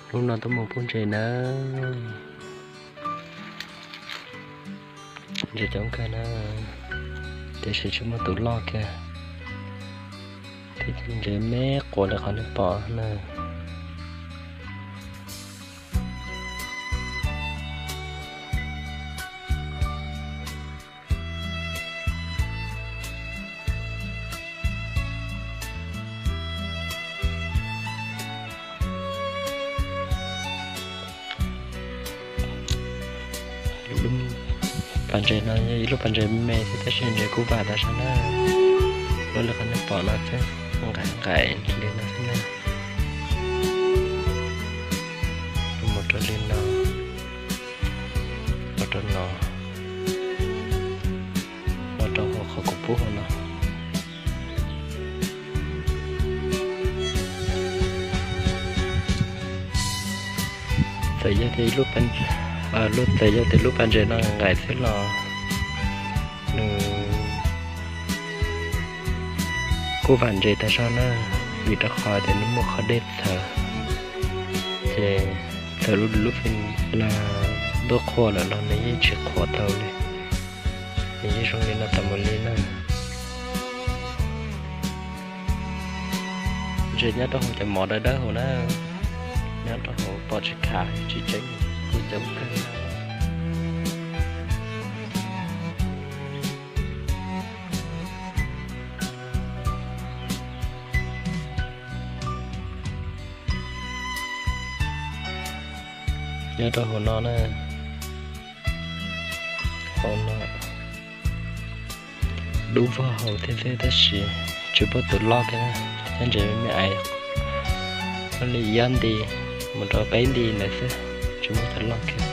Hnub no tuaj mus pub ntses na. Ntses coob kawg na, tiam sis tsis muaj tus loj kiag. Thiab ntses me quav li qhov nej pom na. Pas ntses no yog ib lub pas ntses me me thiab tab sis ntses kuj vam tas zog na. Lub li qhov nej pom no xwb, nqaim nqaim li no xwb na. Mus rau li no, mus rau no, mus rau hauv qhov kuv pub hauv no. Txawm yog tias lub, txawm yog tias lub pas ntses no nqaim xwb los nws kuj vam ntses tas zog na, vim rau qhov tias nws muaj qhov dej txhawv, ces txawm lub, lub fij las ntuj qhua lawm los nws yeej tsis qhuav tau li. Nws yeej zoo li no tas mus li na. Ntses nyob rau hauv cov mov dawb dawb hauv na, nyob rau hauv pom tsis kham tsis tseeb, kuj coob kawg. Nyob rau hauv no na, hauv no dub vog hauv thiab xwb tab sis tsis muaj tus loj kiag na. Thiab ntses me me ais, li ob nti mus rau peb nti ntawd xwb, tsis muaj tus loj kiag.